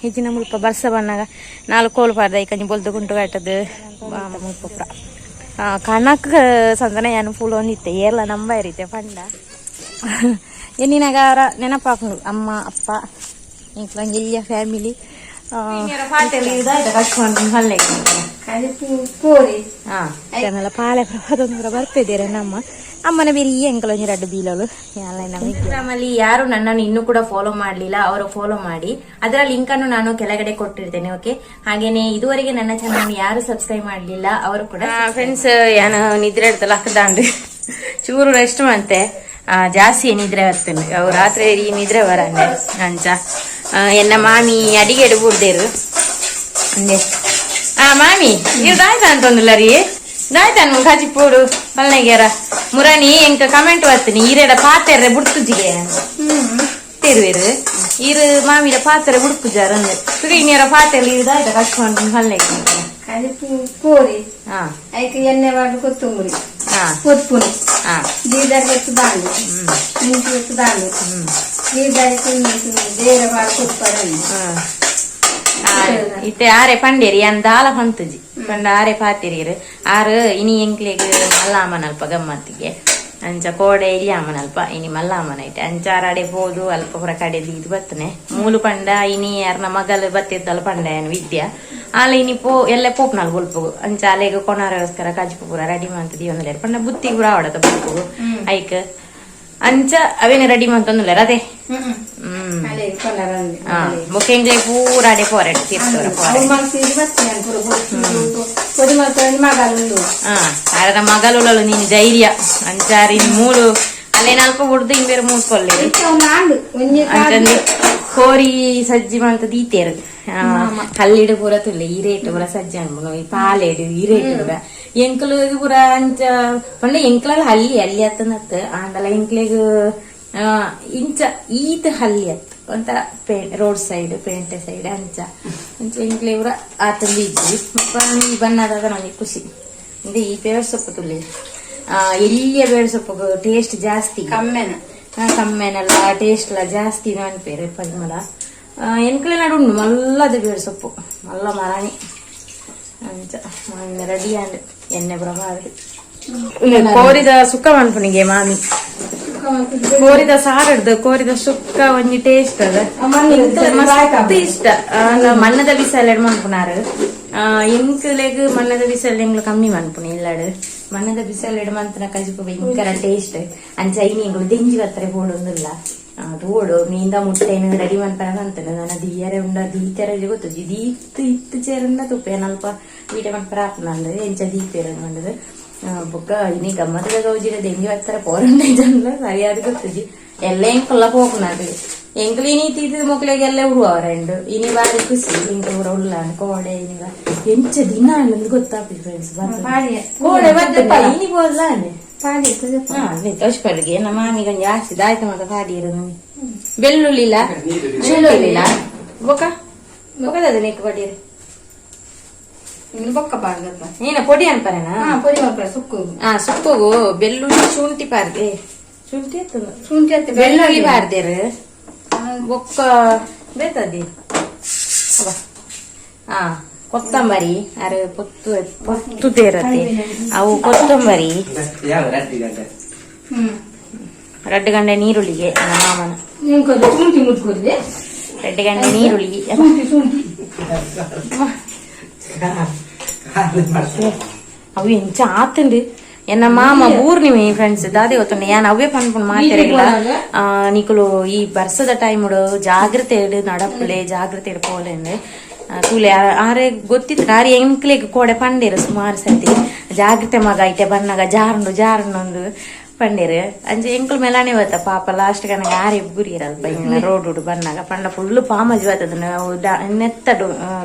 ಇಜ್ಜಿನ ಮುಲ್ಪ ಬರ್ಸ ಬನ್ನಾಗ ನಾಲ್ ಕೋಲು ಪಾಡ್ದ ಐಕಂಜಿ ಬೊಲ್ದು ಗುಂಟು ಕಟ್ಟದು ಮುಲ್ಪ ಪೂರ ಕಣಕ್ ಸಂದನ ಯಾನು ಪೂಲ ಒಂದಿತ್ತೆ ಏರ್ಲ ನಂಬ ಇರುತ್ತೆ ಪಂಡ ಎನ್ನಿನಾಗ ಅವರ ನೆನಪಾಕೊಂಡು ಅಮ್ಮ ಅಪ್ಪ ಇಂಕ್ಲ ಎಲ್ಲಿಯ ಫ್ಯಾಮಿಲಿ ಕೋರಿ ಪಾಲೆ ಪ್ರಭಾತೊಂದು ಬರ್ತಿದ್ದೀರ ನಮ್ಮ ಅಮ್ಮನ ಬೇರೆ ಈ ಅಂಕಲ್ ಒಂಜಿ ರಡ್ಡು ಬೀಲೋಳು. ಇನ್ಸ್ಟಾಗ್ರಾಮ್ ಯಾರು ನನ್ನನ್ನು ಇನ್ನೂ ಕೂಡ ಫಾಲೋ ಮಾಡಲಿಲ್ಲ ಅವರು ಫಾಲೋ ಮಾಡಿ. ಅದರ ಲಿಂಕ್ ಅನ್ನು ನಾನು ಕೆಳಗಡೆ ಕೊಟ್ಟಿರ್ತೇನೆ. ಓಕೆ, ಹಾಗೇನೆ ಇದುವರೆಗೆ ನನ್ನ ಚಾನಲ್ ಯಾರು ಸಬ್ಸ್ಕ್ರೈಬ್ ಮಾಡಲಿಲ್ಲ ಅವರು ಕೂಡ. ಫ್ರೆಂಡ್ಸ್, ಯಾನು ನಿದ್ರೆ ಇರ್ತಲ್ಲ ಹಾಕದಾಂಡು ಚೂರು ರೆಸ್ಟ್ ಮಂತೆ. ಜಾಸ್ತಿ ನಿದ್ರೆ ಬರ್ತೇನೆ ಅವು ರಾತ್ರಿ ಈ ನಿದ್ರೆ ಬರಂದೆ ಅಂಚ. ಎನ್ನ ಮಾಮಿ ಅಡಿಗೆ ಎಡಬೂಡ್ದೇರು ಅಂದೆ. ಮಾಮಿ ಇದು ದಾಯ್ತ ಅಂತಂದಿಲ್ಲ ರೀ, ದಾಯ್ತ ಕಜಿ ಪೋಡು ಪಲ್ನಗ್ಯಾರ ಮುರಾಣಿ ಎಂಕ ಕಮೆಂಟ್ ಬರ್ತೀನಿ ಈರೆಡ ಪಾತೆರ್ರೆ ಬುಡ್ತುಜಿಗೆ ತೆರುವೆರು ಈರು ಮಾಮಿಡ ಪಾತ್ರೆ ಬುಡ್ಪುಜಾರ ಅಂದೆ. ತುಡಿ ಇನ್ನೇರ ಪಾತೆಲ್ಲ ಇದು ದಾಯ್ತ ಕಚ್ಕೊಂಡು ಪಲ್ನಗೆ. ಕಜಿಪು ಕೋರಿ ಐಕ್ ಎಣ್ಣೆ వాడు ಕೊತ್ತಂಬರಿ పొత్తుని బీదర్ పెట్టు దాండు ముంచి పెట్టు దాండు ಬೀದರ್ ಬೇರೆ వాడు ಕೊತ್ಪರಂడి. ಇತ್ತೆ ಆರೆ ಪಂಡೇರಿ ಯಾನ್ ದಾಲ ಪಂತುಜಿ ಪಂಡ ಆರೆ ಪಾತೆರಿಯರು ಆರು ಇನಿ ಎಂಕ್ಲೆಗ್ ಮಲ್ಲಾಮನಲ್ಪ ಗಮ್ಮತ್ತಿಗೆ ಅಂಚ ಕೋಡೆ ಇಲ್ಲಿ ಅಮನಲ್ಪ ಇನಿ ಮಲ್ಲಾಮನ ಐತೆ. ಅಂಚ ಆರಾಡೆ ಪೋದು ಅಲ್ಪ ಪುರ ಕಡೆ ಇದು ಬತ್ತನೆ ಮೂಲು ಪಂಡ ಇನಿ ಯಾರ್ನ ಮಗಲು ಬತ್ತಿದ್ದಲ್ಲ ಪಂಡ ಏನು ವಿದ್ಯಾ ಆಲೆ ಇನಿ ಪೋ ಎಲ್ಲ ಪೋಪ್ನಾಲ್ ಬೊಲ್ಪುಗು. ಅಂಚ ಅಲೆಗ್ ಕೊನಾರಗೋಸ್ಕರ ಕಜಿಪು ಪೂರ ರೆಡಿ ಮಂತದಿ ಒಂದಲೇರು ಪಂಡ ಬುತ್ತಿ ಪೂರ ಆವಡತ ಬೊಲ್ಪುಗು ಐಕ್ ಅಂಚ ಅವೇನ ರೆಡಿ ಮಂತೊಂದುಲ್ಲೇರ ಅದೇ. ಅಲೆ ಕೊನರಂడి. ಬೊಕ್ಕ ಎಂಕ್ಲೆ ಪೂರ ಅಡೆ ಪೋರೆಡ್ ತೀರ್ತೋರ ಪೋರೆ. ಅವು ಮನ್ಸಿಗೆ ಬತ್ತಿ ಪೂರ పొడి ಮಲ್ತೊಂದು ಮಗలుಂಡು. ಆರದ ಮಗಲುಲಲು ನೀನು ಧೈರ್ಯ ಅಂಚಾರಿ ಮೂಲು ಅಲ್ಲೇನಲ್ಪ ಹುಡ್ದು ಇಂಬೇರು ಮೂಡ್ಕೊಲ್ಲೆ. ಆಂಡು ಒಂಜಿ. ಅಂಚಂದು ಕೋರಿ ಸಜ್ಜಿ ಮಂತ ದೀತೇರು ಕಲ್ಲಿಡು ಪೂರ ತುಲ್ಲೆ ಈ ರೇಟ್ ಪೂರ ಸಜ್ಜಿ ಅನ್ಬುನು ಈ ಪಾಲೇಡು ಈ ರೇಟ್ ಪೂರ ಎಂಕಲು ಪೂರ ಅಂಚ ಪಂಡ ಎಂಕ್ಲಲ್ಲ ಹಲ್ಲಿ ಅಲ್ಲಿ ಅತ್ತನತ್ ಆಂಡಲ ಎಂಕ್ಲೆಗ್ ಇಂಚ ಈತ ಹಲ್ಲಿ ಅತ್ ಒಂಥರ ರೋಡ್ ಸೈಡ್ ಪೇಂಟೆ ಸೈಡ್ ಅಂಚ ಅಂಚ ಎಂಕ್ಲೆ ಪೂರ ಆತಂದು ಇಜ್ಜಿ ಈ ಬಣ್ಣದ ನಮಗೆ ಖುಷಿ. ಇಂದ ಈ ಬೇಳೆ ಸೊಪ್ಪು ತುಲ್ಲೆ ಎಲ್ಲಿಯ ಬೇಳೆ ಸೊಪ್ಪು ಟೇಸ್ಟ್ ಜಾಸ್ತಿ. ಕಮ್ಮೆನ. ಕಮ್ಮೆನೆಲ್ಲ ಟೇಸ್ಟ್ ಎಲ್ಲ ಜಾಸ್ತಿ ಅನ್ಪೇರು ಪರಿಮಳ ಎಂಕ್ಲೆ ನಡು ಉಂಡು ಮಲ್ಲದ ಬೇಳೆ ಸೊಪ್ಪು ಮಲ್ಲ ಮರಾಣಿ ಅಂಚ ರೆಡಿ ಆಂಡ್ ಎಣ್ಣೆ ಪೂರ ಬಾರ್ದು ಕೋರಿದ ಸುಕ್ಕ ಮನ್ಪುನಿಗೆ ಮಾಮಿ ಕೋರಿದ ಸಾರಡ್ದು ಕೋರಿದ ಸುಕ್ಕ ಒಂಜಿ ಟೇಸ್ಟ್ ಅದ ಮಸ್ತ್ ಇಷ್ಟ. ಮಣ್ಣದ ಬಿಸಲೆಡ್ ಮನ್ಪುನಾರು ಎಂಕ್ಲೆಗ್ ಮಣ್ಣದ ಬಿಸಲ್ ಎಂಗ್ಲು ಕಮ್ಮಿ ಮನ್ಪುನಿ ಇಲ್ಲಾಡು ಮಣ್ಣದ ಬಿಸಲೆಡ್ ಮಂತನ ಕಜಿಪು ಭಯಂಕರ ಟೇಸ್ಟ್. ಅಂಚ ಇನಿ ಎಂಗ್ಲು ದೆಂಜಿ ಬತ್ತರೆ ಬೋಡೊಂದುಲ್ಲ ತೋಡು ಮೀಂದ ಮುಟ್ಟೆನು ರೆಡಿ ಮನ್ಪನ ಮಂತನ ನನ್ನ ದೀಯರೆ ಉಂಡ ದೀತೆರೆ ಗೊತ್ತು ದೀತ್ ಇತ್ತು ಚೇರಂದ ತುಪ್ಪೆ ಅಲ್ಪ ವೀಡಿಯೋ ಮನ್ಪರ ಆಪುನಂದು ಎಂಚ ದೀಪೇರ ಮಂಡದು ಬೊಕ್ಕ ಇನಿ ಗಮ್ಮತ್ತದ ಗೌಜಿಡ ದೆಂಗಿ ಬತ್ತರ ಪೋರಂಡ ಜನ್ಲ ಸರಿಯಾದ ಗೊತ್ತುಜಿ ಎಲ್ಲ ಎಂಕಲ್ಲ ಪೋಪುನದು ಎಂಕುಲು ಇನಿ ತೀತಿದ ಮೊಕ್ಲೆಗೆ ಎಲ್ಲ ಉರುವರೆಂಡು ಇನಿ ಬಾರಿ ಖುಷಿ ಎಂಕುಲು ಪೂರ ಉಲ್ಲ ಕೋಡೆ ಇನಿ ಎಂಚ ದಿನ ಅಂದ್ ಗೊತ್ತಾಪಿ ಫ್ರೆಂಡ್ಸ್. ಕೋಡೆ ಬತ್ತ ಇನಿ ಬೋದ್ಲ. ಪಾಡಿ. ತೋಚ್ಪಡ್ಗೆ ನಮ್ಮ ಮಾಮಿಗೊಂಜಿ ಜಾಸ್ತಿ ದಾಯ್ತ ಮಾತ ಪಾಡಿ ಇರೋದು ಬೆಳ್ಳುಳ್ಳಿಲ್ಲ ಬೆಳ್ಳುಳ್ಳಿಲ್ಲ ಬೊಕ್ಕ ಬೊಕ್ಕದ ನೆಕ್ ಪಡಿಯರು. ಇನ್ನು ಬೊಕ್ಕ ಪಾಡ್ದಪ್ಪ. ನೀನ ಪೊಡಿ ಅನ್ಪರೇನಾ? ಪೊಡಿ ಮಲ್ಪರ ಸುಕ್ಕು. ಸುಕ್ಕುಗು ಬೆಳ್ಳುಳ್ಳಿ ಶುಂಠಿ ಪಾರ್ದೆ ಶುಂಠಿ ಅತ್ತುಂಡು. ಶುಂಠಿ ಅತ್ತೆ. ಬೆಳ್ಳುಳ್ಳಿ ಪಾರ್ದೇರು ಬೊಕ್ಕ ಬೇತದಿ ಕೊತ್ತಂಬರಿ ಅರೆ ಪೊತ್ತು ಪೊತ್ತು ತೇರತ್ತೆ ಅವು ಕೊತ್ತಂಬರಿ. ರಡ್ಡು ಗಂಟೆ ನೀರುಳ್ಳಿಗೆ ನಮ್ಮ ಮಾಮನ. ಶುಂಠಿ ಮುಟ್ಕೊಡ್ಲಿ. ರಡ್ಡು ಗಂಟೆ ನೀರುಳ್ಳಿ. ಶುಂಠಿ ಶುಂಠಿ. ಅವು ಎಂಚ ಆತುಂಡು ಎನ್ನ ಮಾಮ ಊರ್ನಿಮೆ ಫ್ರೆಂಡ್ಸ್ ದಾದೆ ಗೊತ್ತುಂಡು ಯಾನ್ ಅವೇ ಪನ್ಪುಂಡು ಮಾತೆರೆಗ್ಲ ನಿಕುಲು ಈ ಬರ್ಸದ ಟೈಮ್ ಜಾಗ್ರತೆ ಇಡು ನಡಪುಲೆ ಜಾಗ್ರತೆ ಇಡು ಪೋಲೆಂದು ತೂಲೆ ಆರೆ ಗೊತ್ತಿತ್ತು ಆರೆ ಎಂಕ್ಲೆಗ್ ಕೋಡೆ ಪಂಡೇರು ಸುಮಾರು ಸರ್ತಿ ಜಾಗ್ರತೆ ಮಗ ಐತೆ ಬನ್ನಗ ಜಾರುಂಡು ಜಾರುಂಡು ಪಂಡೇರು. ಅಂಚ ಎಂಕುಲು ಮೆಲಾನೆ ಬತ್ತ ಪಾಪ ಲಾಸ್ಟ್ ಕನಗ ಆರೆ ಬುರಿಯರಲ್ಪ ಇಂಗ್ಲ ರೋಡ್ ಉಡು ಬನ್ನಗ ಪಂಡ ಫುಲ್ ಪಾಮಜಿ ಬತ್ತದ ನೆತ್ತ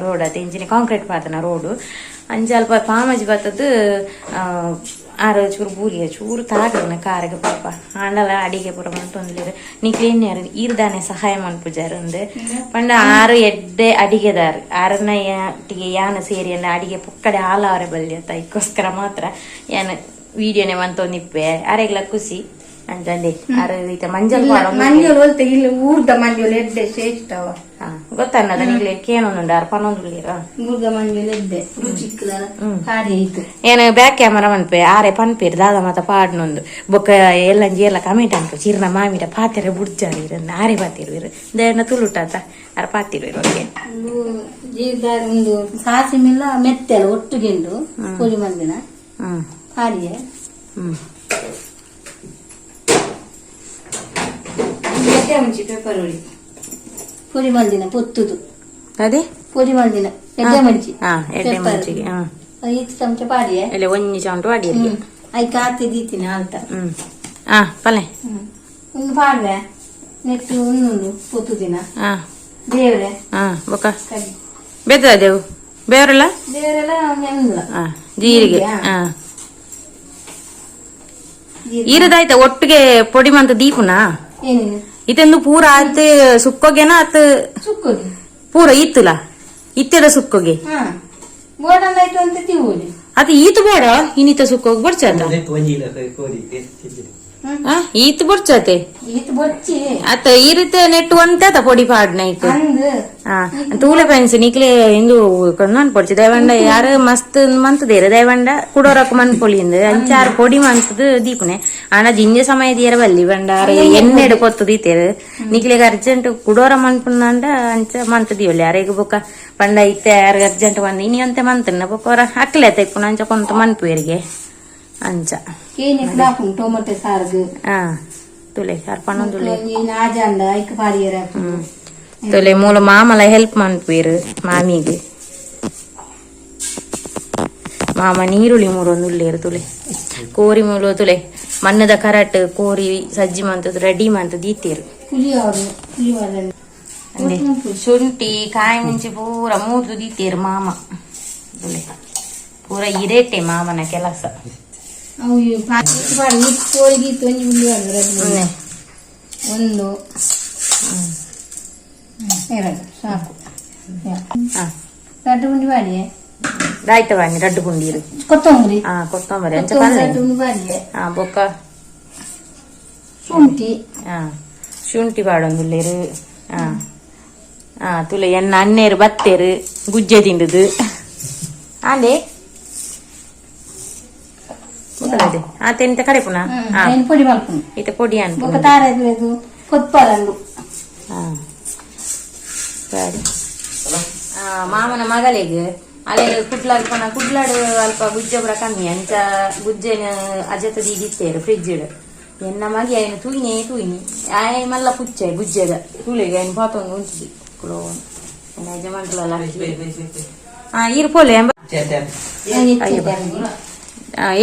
ರೋಡ್ ಅತ್ತೆ ಇಂಚಿನ ಕಾಂಕ್ರೀಟ್ ಪಾತನ ರೋಡು ಅಂಚ ಅಲ್ಪ ಪಾಮಜಿ ಬತ್ತದ ಆರು ಚೂರು ಬೂರಿಯ ಚೂರು ತಾಗನ ಕಾರಿಗೆ ಪಾಪ ಆಂಡಲ ಅಡಿಗೆ ಪೂರ ಮಂತೊಂದುಲ್ಲೆರ್ ನಿಕ್ಲು ಈರ್ದಾನೆ ಸಹಾಯ ಮನ್ಪುಜಾರ್ ಅಂದ್ ಪಂಡ ಆರು ಎಡ್ಡೆ ಅಡಿಗೆದಾರ್ ಆರನ ಒಟ್ಟಿಗೆ ಯಾನ ಸೇರಿ ಅಡಿಗೆ ಪೊಕ್ಕಡೆ ಆಲಾವರೆ ಬಲ್ಯ ಐಕ್ಕೋಸ್ಕರ ಮಾತ್ರ ಯಾನ್ ವಿಡಿಯೋನೆ ಮಂತೊಂದಿಪ್ಪೆ ಆರೆಗ್ಲ ಖುಷಿ ಅಂಚಂದೆ ಆರು ಇತ್ತೆ ಮಂಜಲ್ ಪಾಡೊಂದು ಮಂಜಲ್ ಒಲ್ತೆ ಇಲ್ಲಿ ಊರ್ದ ಮಂಜಲ್ ಎಡ್ಡೆ ಶ್ರೇಷ್ಠವ. ಗೊತ್ತನ್ನದ ನಿಗ್ಲೆ ಕೇನೊಂದುಂಡು ಆರ್ ಪನೊಂದುಳ್ಳೀರ. ಗುರ್ಗ ಮಂಜುಲು ಎಡ್ಡೆ ರುಚಿಕ್ಲ ಕಾರ್ಯ ಇತ್ತು. ಏನ್ ಬ್ಯಾಕ್ ಕ್ಯಾಮರಾ ಮನ್ಪೆ ಆರೆ ಪನ್ಪೇರು ದಾದ ಮಾತ ಪಾಡ್ನೊಂದು ಬೊಕ್ಕ ಎಲ್ಲಂಜಿ ಎಲ್ಲ ಕಮೆಂಟ್ ಅನ್ಪು ಚಿರ್ನ ಮಾಮಿಡ ಪಾತೆರ ಬುಡ್ಜಾರಿ ಇರನ್ನ ಆರೆ ಪಾತಿರುವಿರು ದೇನ ತುಳುಟಾತ ಆರ ಪಾತಿರುವಿರು ಓಕೆ. ಒಂದು ಜೀರ್ದ ಒಂದು ಸಾಸಿಮೆಲ್ಲ ಮೆತ್ತೆಲ್ಲ ಒಟ್ಟುಗೆಂಡು ಪೊಡಿ ಮಂದಿನ ಕಾರ್ಯ. ಮುಂಚಿ ಪೇಪರ್ ಉಳಿ. ಪೊಡಿ ಮಲ್ದಿನ ಪೊತ್ತುದು. ಅದೇ. ಪೊಡಿ ಮಲ್ದಿನ ಎಡ್ಡೆ ಮಂಚಿ. ಎಡ್ಡೆ ಮುಂಚಿಗೆ. ಈತ್ ಚಮಚ ಪಾಡಿಯೆ. ಎಲ್ಲ ಒಂಜಿ ಚಮಟ ವಾಡಿ. ಐಕ್ ಆತೆ ದೀತಿನ ಆಲ್ತ. ಪಲ್ಲೆ. ಒಂದು ಪಾಡ್ವೆ ನೆಟ್ಟು ಒಂದುಂಡು ಪೊತ್ತುದಿನ ದೇವ್ರೆ. ಬೊಕ್ಕ. ಕಡಿ. ಬೆದ ದೇವು ಬೇರೆಲ್ಲ. ದೇವರೆಲ್ಲ ಮೆಂದ್ಲ. ಜೀರಿಗೆ. ಈರದಾಯ್ತ ಒಟ್ಟಿಗೆ ಪೊಡಿ ಮಂತ ದೀಪುನಾ? ಏನೇನು? ಇತೆಂದು ಪೂರ ಆತ್ ಸುಕ್ಕೋಗೆನ ಆತ್? ಸುಕ್ಕೋಗಿ. ಪೂರ ಇತ್ತುಲ ಇತ್ತೆದ ಸುಕ್ಕೋಗೆ. ಹಾ ಬೋಡಂದಾಯ್ತು ಅಂತ ತಿವೋಲಿ. ಅದು ಈತು ಬೋಡ ಇನ್ನಿತ ಸುಕ್ಕೋಗಿ ಬೊಡ್ಚಾತ. ಈತು ಬೊಡ್ಚಾತೆ. ಈತ್ ಬೊಚ್ಚಿ. ಅತ್ತ ಈ ರೀತಿ ನೆಟ್ಟು ಒಂತೆ ಪೊಡಿ ಪಾಡ್ನೈಕ್. ಅಂದ್. ತೂಲೆ ಫ್ರೆಂಡ್ಸ್, ನಿಕ್ಲೆ ಇಂದು ಕೊನ್ನನ್ ಪೊಡ್ಚಿ ದಯವಂಡ ಯಾರು ಮಸ್ತ್ ಮಂತದೇರು ದಯವಂಡ ಕುಡೋರಕ್ ಮನ್ ಪೊಳಿಂದು ಅಂಚಾರು ಪೊಡಿ ಮಂತದು ದೀಪುನೆ ಆನ ಜಿಂಜ ಸಮಯ ತೀರ ಬಲ್ಲಿ ಬಂಡಾರ ಎಣ್ಣೆಡು ಪೊತ್ತು ದೀತೇರು ನಿಕ್ಲೆಗ್ ಅರ್ಜೆಂಟ್ ಕುಡೋರ ಮನ್ಪುನಂಡ ಅಂಚ ಮಂತ ದೀವಲ್ಲಿ ಯಾರಿಗ ಬೊಕ್ಕ ಪಂಡ ಇತ್ತೆ ಯಾರು ಅರ್ಜೆಂಟ್ ಬಂದು ಇನಿ ಅಂತೆ ಮಂತನ್ನ ಬೊಕ್ಕ ಅವರ ಅಕ್ಲೆ ತೈಪುನ ಅಂಚ ಕೊಂತ ಮನ್ಪುವೆರಿಗೆ ಅಂಚ. ಕೇನೆ ಹಾಕುಂಡು ಟೊಮೊಟೊ ಸಾರ್ಗು. ತುಲೆ ಅರ್ಪಣ ತುಲೆ. ಒಂಜಿ ನಾಜಾಂಡ ಐಕ್ ಪಾಡಿಯರ. ತೊಲೆ ಮೂಲ ಮಾಮಲ ಹೆಲ್ಪ್ ಮನ್ಪುವೆರು ಮಾಮಿಗೆ. ಮಾಮ ನೀರುಳ್ಳಿ ಮೂರೊಂದು ಉಳ್ಳೇರು. ತುಲೆ ಕೋರಿ ಮೂಲು ತುಲೆ ಮಣ್ಣದ ಕರಟ್ ಕೋರಿ ಸಜ್ಜಿ ಮಂತದ್ದು ರೆಡಿ ಮಂತ ದೀತೇರು. ಪುಳಿ ಅವರು ಪುಳಿ ವಾಡಂಡ. ಅಂದೆ ಶುಂಠಿ ಕಾಯಿ ಮುಂಚೆ ಪೂರ ಮೂರ್ದು ದೀತೇರು ಮಾಮ. ತುಲೆ ಪೂರ ಇರೇಟೆ ಮಾಮನ ಕೆಲಸ. ಅವು ಪಾಡಿ ಕೋರಿ ಗೀತು ಒಂಜಿ ಉಳ್ಳಿ ವಾಡ. ಒಂದು ಎರಡು ಸಾಕು. ರಡ್ಡು ಉಂಡಿ ಬಾಡಿಯೆ. ದಾಯ್ತ ಬಾನಿ ರಡ್ಡು ಪುಂಡಿರು. ಕೊತ್ತಂಬರಿ. ಕೊತ್ತಂಬರಿ ಅಂಚ. ಕೊತ್ತಂಬರಿ. ಪಲ್ಲೆ. ರಡ್ಡು ಉಂಡಿ ಬಾಡಿಯೆ. ಬೊಕ್ಕ. ಶುಂಠಿ. ಶುಂಠಿ ಪಾಡೊಂದುಲ್ಲೇರು. ತುಲೆ ಎನ್ನ ಅಣ್ಣೇರು ಬತ್ತೇರು ಗುಜ್ಜೆ ತಿಂದುದು ಆಂದೆ ಆತೆ ಎಂತ ಕಡೆಪುನ. ಐನ್ ಪೊಡಿ ಮಲ್ಪುನು. ಇತ್ತ ಪೊಡಿ ಬೊಕ್ಕ ಅನ್ಪುನು. ತಾರ ಕೊತ್ಪಾರಂಡು. ಸರಿ. ಮಾಮನ ಮಗಳಿಗೆ ಅಲೆ ಕುಡ್ಲಾಡ್ ಪನ ಕುಡ್ಲಾಡು ಅಲ್ಪ ಗುಜ್ಜೆ ಪೂರ ಕಮ್ಮಿ ಅಂಚ ಗುಜ್ಜೆನ ಅಜತ ದೀದಿತ್ತೇರು ಫ್ರಿಜ್ ಎನ್ನ ಮಗಿ ಆಯ್ನ ತೂಯಿನೇ ತೂಯಿನಿ ಆಯ್ ಮಲ್ಲ ಪುಚ್ಚೆ ಗುಜ್ಜೆದ ತೂಲೆಗೆ ಆಯ್ನ ಪಾತೊಂದು ಉಂಟು ಕುಲೋ ಎನ್ನ ಯಜಮಾನ್ರಲ್ಲ. ಈರ್ ಪೋಲೆ ಎಂಬ.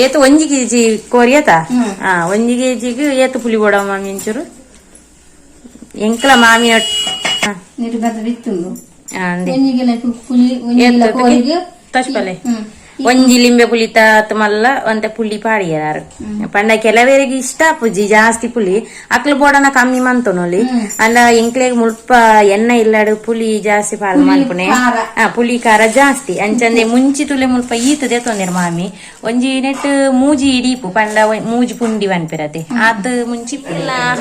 ಏತು ಒಂಜಿ ಕೆಜಿ ಕೋರಿ ಆತ? ಒಂಜಿ ಕೆಜಿಗ್ ಏತು ಪುಲಿ ಬೋಡ ಮಾಮಿ ಒಂಚೂರು ಎಂಕ್ಲ ಮಾಮಿ. ನೀರು ಬತ್ತ ಬಿತ್ತುಂಡು. ಅಂದೆ. ಒಂಜಿಗೆಲ್ಲ ಪುಲಿ ಒಂಜಿಗೆಲ್ಲ ಏತ್ ಕೋರಿಗೆ. ತಚ್ಪಲೆ ಒಂಜಿ ಲಿಂಬೆ ಪುಲಿತ ಮಲ್ಲ ಒಂತೆ ಪುಲಿ ಪಾಡಿಯಾರು ಪಂಡ ಕೆಲವರಿಗೆ ಇಷ್ಟ ಪುಜಿ ಜಾಸ್ತಿ ಪುಲಿ ಅಕ್ಲು ಬೋಡನ ಕಮ್ಮಿ ಮಂತೊನೊಲಿ ಅಂಡ ಎಂಕ್ಲೆಗ್ ಮುಲ್ಪ ಎಣ್ಣೆ ಇಲ್ಲಡು ಪುಲಿ ಜಾಸ್ತಿ ಪಾಲ್ ಮನ್ಪುನೆ. ಖಾರ. ಪುಲಿ ಖಾರ ಜಾಸ್ತಿ ಅಂಚಂದೆ ಮುಂಚಿ ತುಲೆ ಮುಲ್ಪ ಈತದೆ ತೊಂದರೆ ಮಾಮಿ ಒಂಜಿ ನೆಟ್ ಮೂಜಿ ಇಡೀಪು ಪಂಡ ಮೂಜಿ ಪುಂಡಿ ಪನ್ಪಿರತೆ ಆತ್ ಮುಂಚಿ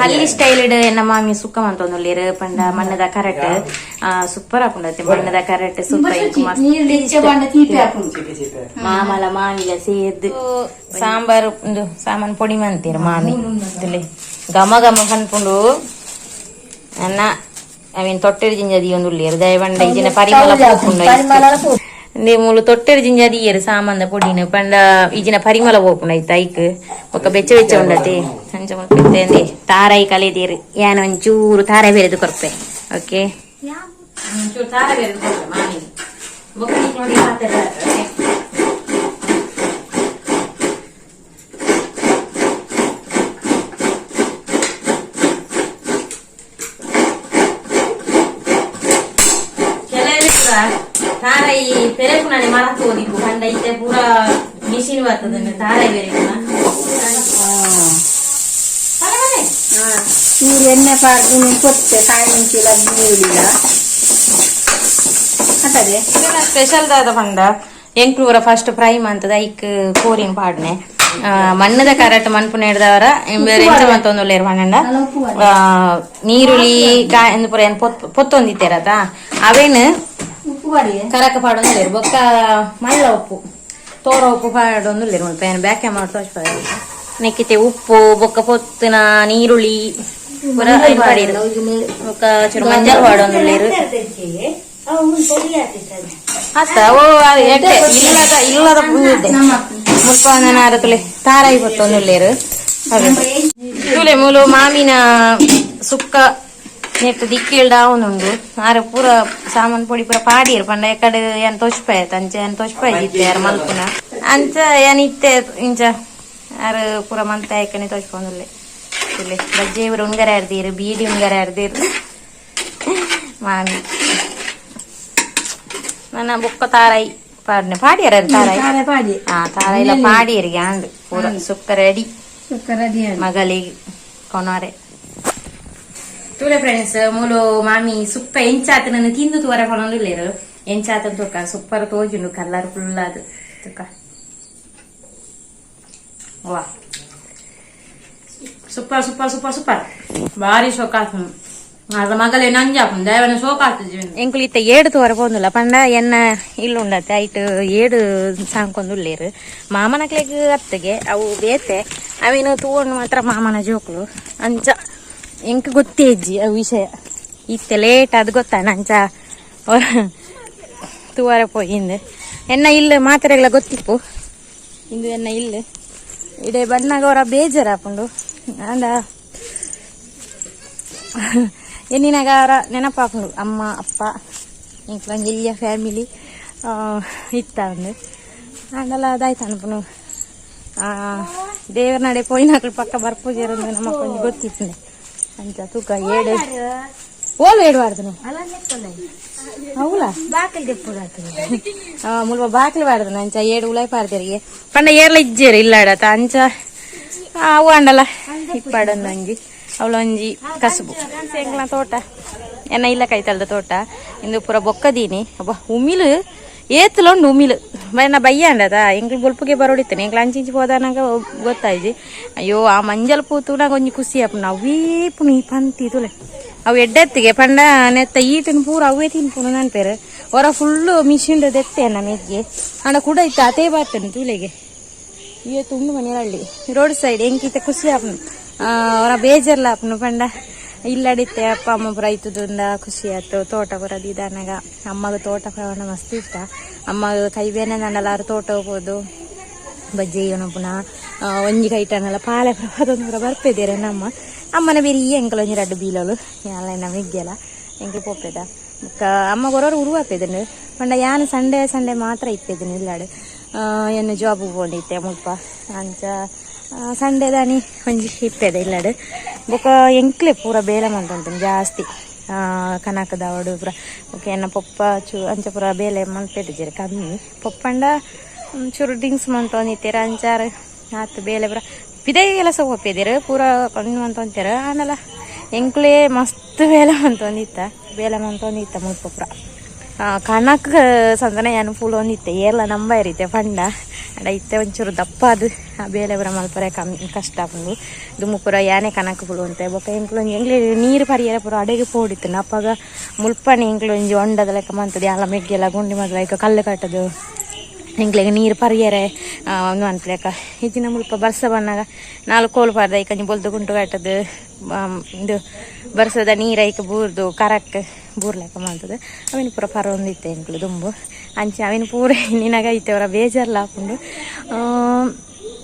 ಹಲ್ಲಿ ಸ್ಟೈಲ್ ಎನ್ನ ಮಾಮಿ ಸುಕ್ಕ ಮಂತೊಂದುಲ್ಲೇರು ಪಂಡ ಮಣ್ಣದ ಕರೆಕ್ಟ್ ಸೂಪರ್ ಆಪುಂಡತೆ ಮಣ್ಣದ ಕರೆಕ್ಟ್ ಸುಕ್ಕ ಇಂಕ್ ಮಸ್ತ್. ನೀರು ಹೆಚ್ಚ ಬಂಡ ತೀಪೆ ಹಾಕುಂಡು. ಮಾಮಲ ಮಾಮಿಲ ಸೇರ್ದು ಸಾಂಬಾರು ಉಂದು ಸಾಮಾನ್ ಪೊಡಿ ಮಂತೀರ್ ಮಾಮಿ. ತುಲೆ ಘಮ ಘಮ ಪನ್ಪುಂಡು ಅನ್ನ I mean ತೊಟ್ಟೆರ್ ಜಿಂಜ ದೀಯೊಂದುಲ್ಲೇರು ದಯವಂಡ ಇಜಿನ ಪರಿಮಳ ಪೋಪುಂಡು. ಪರಿಮಳ. ಇಂದೆ ಮೂಲು ತೊಟ್ಟೆರ್ ಜಿಂಜ ದೀಯೆರ್ ಸಾಮಾನ್ದ ಪೊಡಿನ ಪಂಡ ಇಜಿನ ಪರಿಮಳ ಪೋಪುಂಡು ಐತ ಐಕ್ ಬೊಕ್ಕ ಬೆಚ್ಚ ಬೆಚ್ಚ ಉಂಡತೆ ಅಂಚ ಮಲ್ಪೆತ್ತೆ. ಅಂದೆ ತಾರಾಯಿ ಕಲೆದೀರ್ ಯಾನ್ ಒಂಚೂರು ತಾರಾಯಿ ಬೆರೆದು ಕೊರ್ಪೆ. ಓಕೆ, ಒಂಚೂರು ತಾರಾಯಿ ಬೆರೆದು ಕೊರ್ಪೆ ಮಾಮಿ. ಬೊಕ್ಕ ನಿಕ್ಕ್ ನೋಡಿ ಪಾತೆರ. ಓಕೆ. ಕೆಲವರು ತಾರಾಯಿ ಪೆರೆಪುನನೆ ಮರಕ್ ಓದಿಪ್ಪು ಪಂಡ ಇತ್ತೆ ಪೂರ ಮಿಷಿನ್ ಬರ್ತದೆ ತಾರಾಯಿ ಬೆರೆಪುನ. ನೀರು ಎಣ್ಣೆ ಪಾಡ್ದು ಕೊತ್ತೆ ಕಾಯಿ ಮುಂಚಿಲ್ಲ ನೀರುಳಿಲ್ಲ ಅಂತದೆ. ಸ್ಪೆಷಲ್ ದಾದ ಪಂಡ ಎಂಕ್ಲೂರ ಫಸ್ಟ್ ಫ್ರೈ ಮಂತದ ಐಕ್ ಕೋರಿನ್ ಪಾಡ್ನೆ. ಮಣ್ಣದ ಕರಟ್ ಮನ್ಪು ನೇಡ್ದವರ ಇಂಬೆರ್ ಎಂಚ ಮಂತೊಂದುಲ್ಲೆರ್ ಪಂಡ ನೀರುಳ್ಳಿ ಕಾಯಿ ಪೂರ ಏನ್ ಪೊತ್ತೊಂದಿತ್ತೇರತ ಅವೇನು ಉಪ್ಪು ಪಾಡಿ. ಕರಕ ಪಾಡೊಂದುಲ್ಲೆರ್. ಬೊಕ್ಕ ಮಲ್ಲ ಉಪ್ಪು, ತೋರ ಉಪ್ಪು ಪಾಡೊಂದುಲ್ಲೆರ್. ಮುಲ್ಪ ಏನ್ ಬ್ಯಾಕೆ ಮಾಡ್ತೋಚ್ಪದ ನೆಕ್ಕಿತೆ ಉಪ್ಪು ಬೊಕ್ಕ ಪೊತ್ತುನ ನೀರುಳ್ಳಿ ಪೂರ ಐನ್ ಪಾಡಿರು. ಬೊಕ್ಕ ಚೂರು ಮಂಜಲ್ ಪಾಡೊಂದುಲ್ಲೆರ್. ಅತ್ತ ಓ, ಅದು ಎಡ್ಡೆ ಇಲ್ಲದ ಇಲ್ಲದ ಪೂದೆ. ಮುಲ್ಪ ಒಂದನಾರ ತುಲೆ ತಾರಾಯಿ ಪೊತ್ತೊಂದುಲ್ಲೆರ್. ಅವೆ ತುಲೆ ಮೂಲು ಮಾಮಿನ ಸುಕ್ಕ ನೆಟ್ ದಿಕ್ಕಿಲ್ಡ ಉಂಡು. ಆರೆ ಪೂರ ಸಾಮಾನ್ ಪೊಡಿ ಪೂರ ಪಾಡಿಯರ್. ಪಂಡ ಎಕಡೆ ಏನ್ ತೋಚ್ಪಾಯ ಅಂಚ ಏನ್ ತೋಚ್ಪಾಯ ಇತ್ತೆ ಯಾರು ಮಲ್ಪುನ ಅಂಚ ಏನ್ ಇತ್ತೆ ಇಂಚ ಆರು ಪೂರ ಮಂತ ಐಕನೆ ತೋಚ್ಪೊಂದುಲ್ಲೆ. ತುಲೆ ಬಜ್ಜೆ ಇವರು ಉಂಗರ ಆರ್ದೀರು, ಬೀಡಿ ಉಂಗರ ಆರ್ದೀರು ಮಾಮಿ. ನನ್ನ ಬೊಕ್ಕ ತಾರಾಯಿ ಪಾಡ್ನೆ ಪಾಡಿಯರ ತಾರಾಯಿ. ತಾರೆ ಪಾಡಿ. ಆ ತಾರಾಯಿಲ ಪಾಡಿಯರಿಗೆ ಆಂಡ್ ಪೂರ ಸುಕ್ಕ ರೆಡಿ. ಸುಕ್ಕ ರೆಡಿ ಆಂಡ್. ಮಗಲಿಗೆ ಕೊನರೆ. ತೂಲೆ ಫ್ರೆಂಡ್ಸ್, ಮೂಲು ಮಾಮಿ ಸುಕ್ಕ ಎಂಚಾತ ನನ್ನ ತಿಂದು ತೂವರೆ ಪನೊಂದುಲ್ಲೆರ್. ಎಂಚಾತ ತುಕ್ಕ. ಸೂಪರ್ ತೋಜುಂಡು, ಕಲರ್ ಫುಲ್ ಅದು. ತುಕ್ಕ, ವಾ, ಸೂಪರ್ ಸೂಪರ್ ಸೂಪರ್ ಸೂಪರ್. ಭಾರಿ ಶೋಕ ಆತುಂಡು. ಅದ ಮಗಲೇ ನಂಜಾಪುಂಡು ದಯವನ ಶೋಕ ಆತು. ಎಂಕುಲು ಇತ್ತ ಏಡು ತೋರ ಪೋಂದುಲ್ಲ. ಪಂಡ ಎನ್ನ ಇಲ್ಲುಂಡತ್ತೆ, ಐಟ್ ಏಡು ಸಾಂಕೊಂದುಲ್ಲೇರು. ಮಾಮನಕ್ಲೆಗ್ ಅತ್ತಿಗೆ ಅವು ಬೇತೆ. ಅವಿನ ತೂವೊಂಡು ಮಾತ್ರ ಮಾಮನ ಜೋಕುಲು. ಅಂಚ ಎಂಕ್ ಗೊತ್ತೇ ಇಜ್ಜಿ ಅವು ವಿಷಯ. ಇತ್ತೆ ಲೇಟ್ ಅದು ಗೊತ್ತಾನ ಅಂಚ ತೂವರೆ ಪೋಯಿಂದು. ಎನ್ನ ಇಲ್ಲ ಮಾತ್ರೆಗಳ ಗೊತ್ತಿಪ್ಪು. ಇಂದು ಎನ್ನ ಇಲ್ಲ ಇಡೆ ಬಣ್ಣಗ ಅವರ ಬೇಜಾರಾಪುಂಡು. ಅಂಡ ಎನ್ನಿನಾಗ ಅವರ ನೆನಪಾಪುಂಡು, ಅಮ್ಮ ಅಪ್ಪ ಎಂಕ್ಲೊಂಜಿ ಎಲ್ಯ ಫ್ಯಾಮಿಲಿ ಇತ್ತ ಉಂಡು. ಆಂಡಲ ಅದಾಯ್ತು ಅನ್ಪುನು. ದೇವರ ನಡೆ ಪೋಯಿನಕುಲು ಪಕ್ಕ ಬರ್ಪುಜೆರಂದು ನಮಕ್ ಒಂಜಿ ಗೊತ್ತಿಪ್ಪುಂಡೆ. ಅಂಚ ತೂಕ ಏಡು ಓಲು ಏಡು ಬಾರ್ದನು అవులా. ಮುಲ್ಪ ಬಾಕಿಲ್ ಬಾರ್ದನ. ಅಂಚ ಏಡು ಉಲಾಯ್ ಪಾರ್ದೆರಿಗೆ. ಪಂಡ ಏರ್ಲ ಇಜ್ಜೇರು ಇಲ್ಲಾಡತ. ಅಂಚ ಅವು ಅಂಡಲ ಇಪ್ಪಾಡೊಂದು ಒಂಜಿ ಅವಳೊಂಜಿ ಕಸುಬು. ಎಂಕ್ಲ ತೋಟ ಎನ್ನ ಇಲ್ಲ ಕೈತಲ್ದ ತೋಟ. ಇಂದು ಪೂರ ಬೊಕ್ಕದೀನಿ. ಅಬ್ಬ, ಉಮಿಲು ಏತುಲೊಂಡು ಉಮಿಲು ಬೈನ ಬಯ್ಯ ಅಂಡದ. ಎಂಕ್ಲು ಬೊಲ್ಪುಗೆ ಬರೋಡಿತ್ತೇನೆ. ಎಂಕ್ಲು ಅಂಚಿಂಚಿ ಪೋದಾನಾಗ ಗೊತ್ತಾಯ್ಜಿ. ಅಯ್ಯೋ, ಆ ಮಂಜಲ್ ಪೂತುನಾಗ ಒಂಜಿ ಖುಷಿ ಆಪುಂಡು. ಅವೇ ಪುಣಿ ಪಂತಿ ತುಲೆ. ಅವು ಎಡ್ಡೆತ್ತಿಗೆ. ಪಂಡ ನೆತ್ತ ಈಟನ್ ಪೂರ ಅವೇ ತಿನ್ಪುನು ನನ್ಪೇರು. ಹೊರ ಫುಲ್ಲು ಮಿಷಿನ್ ದೆತ್ತೆ ಮೆಗ್ಗೆ. ಅಂಡ ಕೂಡ ಇತ್ತು ಅತೇ ಬರ್ತೇನೆ ತೂಲೆಗೆ. ಇವತ್ತು ಉಂಡು ಮನೆ ರೋಡ್ ಸೈಡ್. ಎಂಕಿತ ಖುಷಿ ಆಪುಂಡು, ಅವರ ಬೇಜಾರ್ಲ ಆಪುಂಡು. ಪಂಡ ಇಲ್ಲಡಿತ್ತೆ ಅಪ್ಪ ಅಮ್ಮ ಪುರ ಇತ್ತುದುಂದ ಖುಷಿ ಆಯ್ತು. ತೋಟ ಪುರ ದಿದಾನಾಗ ಅಮ್ಮಗ ತೋಟ ಪೂರ ಮಸ್ತ್ ಇಷ್ಟ. ಅಮ್ಮಗ ಕೈ ಬೇನೆ ನಂಡಲಾರು ತೋಟ ಹೋಗ್ಬೋದು. ಬಜ್ಜೆ ಪುನಃ ಒಂಜಿ ಕೈಟನಲ್ಲ ಪಾಲೆ ಪೂರ ಪೂರ ಬರ್ಪೆದೇರೆ ನಮ್ಮ ಅಮ್ಮನ ಬೇರೆ. ಈ ಎಂಕಲ್ ಒಂಜಿ ರಡ್ಡು ಬೀಲೋಲು ಯಾಲ ಮೆಗ್ಗೆಲ ಎಂಕಲ್ ಪೋಪೆದ. ಬೊಕ್ಕ ಅಮ್ಮ ಕೊರೋರು ಉರುವಾಪೆದನು. ಪಂಡ ಯಾನ್ ಸಂಡೇ ಸಂಡೇ ಮಾತ್ರ ಇಪ್ಪೆದನು ಇಲ್ಲಾಡು. ಎನ್ನ ಜಾಬ್ ಪೋಂದಿತ್ತೆ ಮುಲ್ಪ. ಅಂಚ ಸಂಡೇ ದಾನಿ ಒಂಜಿ ಇಪ್ಪೆದ ಇಲ್ಲಾಡು. ಬೊಕ್ಕ ಎಂಕ್ಲೆ ಪೂರ ಬೇಲೆ ಮಂತೊಂತುಂಡು ಜಾಸ್ತಿ ಕನಕದವಡು ಪೂರ. ಬೊಕ್ಕ ಎನ್ನ ಪೊಪ್ಪ ಚೂ ಅಂಚ ಪೂರ ಬೇಲೆ ಮನ್ಪೆದಿಜೆರ್ ಕಮ್ಮಿ. ಪೊಪ್ಪಂಡ ಚೂರು ಡ್ರಿಂಕ್ಸ್ ಮಂತೊಂದಿತ್ತೆರ್. ಅಂಚಾರ್ ಆತ್ ಬೇಲೆ ಪೂರ ಪಿದೈ ಕೆಲಸ ಒಪ್ಪಿದೆರ್ ಪೂರ ಕಣ್ಣು ಮಂತೊಂತೆರ್. ಆಂಡಲ ಎಂಕ್ಲೆ ಮಸ್ತ್ ಬೇಲೆ ಮಂತೊಂದಿತ್ತ, ಬೇಲೆ ಮಂತೊಂದಿತ್ತ ಮುಲ್ಪ ಪೂರ. ಕಣಕ್ ಸಂದನ ಯಾನ್ ಪೂಲೊಂದಿತ್ತೆ. ಏರ್ಲ ನಂಬೈರಿತ್ತೆ ಪಂಡ. ಅಂಡ ಇತ್ತೆ ಒಂಚೂರು ದಪ್ಪ ಅದು ಆ ಬೇಲೆ ಪೂರ ಮಲ್ಪರೆ ಕಮ್ಮಿ ಕಷ್ಟ ಆಪುಂಡು. ದುಮ್ಮು ಪೂರ ಯಾನೆ ಕಣಕ್ ಪುಲೊಂತೆ. ಬೊಕ್ಕ ಎಂಕ್ಲು ಒಂಜಿ ಎಂಕ್ಲೆ ನೀರು ಪರಿಯರೆ ಪೂರ ಅಡೆಗೆ ಪೋಡಿತ್ತು. ಅಪಗ ಮುಲ್ಪನೆ ಎಂಕ್ಲು ಒಂಜಿ ಹೊಂಡದ ಲೆಕ್ಕ ಮಂತದೆ ಅಲ್ಲ ಮೆಗ್ಗೆಲ್ಲ ಗುಂಡಿ ಮೊದಲ ಐಕ ಕಲ್ಲು ಕಟ್ಟದು ಎಂಕ್ಲೆಗ್ ನೀರು ಪರಿಯರೆ ಒಂದು ಅನ್ಪ್ಲೆಕ. ಇಜ್ಜಿನ ಮುಲ್ಪ ಬರ್ಸ ಬನ್ನಾಗ ನಾಲ್ ಕೋಲು ಪಾರ್ದ ಐಕಂಜಿ ಬೊಲ್ದು ಗುಂಟು ಕಟ್ಟದು ಇದು ಬರ್ಸದ ನೀರು ಐಕ ಬೂರ್ದು ಕರಕ್ ಬೂರ್ಲೆಕ್ಕ ಮಾಡ್ತದೆ. ಅವಿನ ಪೂರ ಪರೊಂದಿತ್ತೆ ಎಂಕ್ಲು ದುಂಬು. ಅಂಚೆ ಅವಿನ ಪೂರ ನಿನಗ ಐತೆ ಅವರ ಬೇಜಾರ್ಲ ಆಪುಂಡು.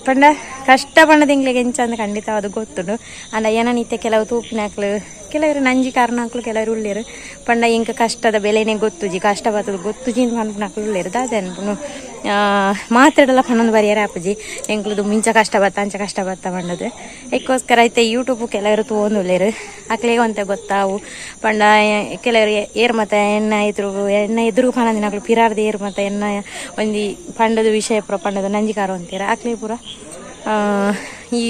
ಪಂಡ ಕಷ್ಟ ಪಂಡದ ಎಂಕ್ಲೆಗ್ ಎಂಚ ಅಂದ್ ಖಂಡಿತ ಅದು ಗೊತ್ತುಂಡು. ಅಂಡ ಏನನಿತ್ತೆ ಕೆಲವು ತೂಪಿನಾಕ್ಲು, ಕೆಲವರು ನಂಜಿ ಕಾರಣಾಕ್ಲು ಕೆಲವರು ಉಲ್ಲೇರು. ಪಂಡ ಎಂಕ್ ಕಷ್ಟದ ಬೆಲೆನೇ ಗೊತ್ತುಜಿ, ಕಷ್ಟ ಬರ್ತದ ಗೊತ್ತುಜಿ ಅಂತ ಪನ್ಪುನಕ್ಲು ಉಲ್ಲೇರು. ದಾದೆ ಅನ್ಪುನು, ಮಾತಾಡಲ್ಲ ಪನ್ನೊಂದು ಬರಿಯರ ಆಪುಜಿ. ಎಂಕ್ಲುದು ಮಿಂಚ ಕಷ್ಟ ಬತ್ತ ಅಂಚ ಕಷ್ಟ ಬತ್ತ ಪಂಡದು. ಐಕ್ಕೋಸ್ಕರ ಐತೆ ಯೂಟ್ಯೂಬ್ ಕೆಲವರು ತೂವೊಂದುಲ್ಲೇರು. ಅಕ್ಲೆಗ್ ಒಂತೆ ಗೊತ್ತಾವು. ಪಂಡ ಕೆಲವರು ಏರ್ ಮತ ಎನ್ನ ಎದುರು ಎನ್ನ ಎದುರು ಪನಂದಿನಕ್ಲು ಪಿರಾರ್ದ ಏರ್ ಮತ ಎನ್ನ ಒಂಜಿ ಪಂಡದ ವಿಷಯ ಪೂರ ಪಂಡದ ನಂಜಿಕಾರ ಅಂತೀರ. ಅಕ್ಲೆ ಪೂರ ಈ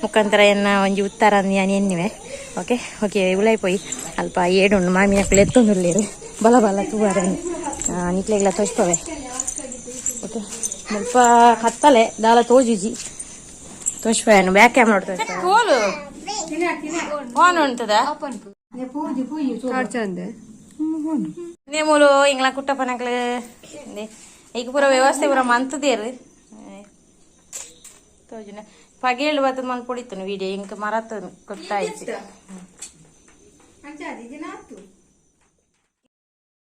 ಮುಖಾಂತರ ಎನ್ನ ಒಂಜಿ ಉತ್ತರ ಯಾನ್ ಎನ್ನಿವೆ. ಓಕೆ ಓಕೆ, ಉಲಾಯ್ ಪೋಯಿ. ಅಲ್ಪ ಏಡುಂಡು. ಮಾಮಿ ಅಕ್ಲು ಎತ್ತೊಂದುಲ್ಲೇರು. ಬಲ ಬಲ ತೂವರೆ ನಿಕ್ಲೆಗ್ಲ ತೋಚ್ಪವೆ. ಓಕೆ, ಮುಲ್ಪ ಕತ್ತಲೆ ದಾಲ ತೋಜುಜಿ. ತೋಷ್ಪಾಯನು ಬ್ಯಾಕ್ ಕ್ಯಾಮ್ರಾ ಕೋಲು ಫೋನ್ ಉಂಟದ. ಮೂಲು ಇಂಗ್ಲ ಕುಟ್ಟಪ್ಪನಕ್ಲು ಈಗ ಪೂರ ವ್ಯವಸ್ಥೆ ಪೂರ ಮಂತದೇರು ತೋಜುನ. ಪಗೇಳು ಬತ್ತದ ಮಲ್ ಪೊಡಿತನು ವಿಡಿಯೋ ಇಂಕ ಮರತ ಗೊತ್ತಾಯ್ತು.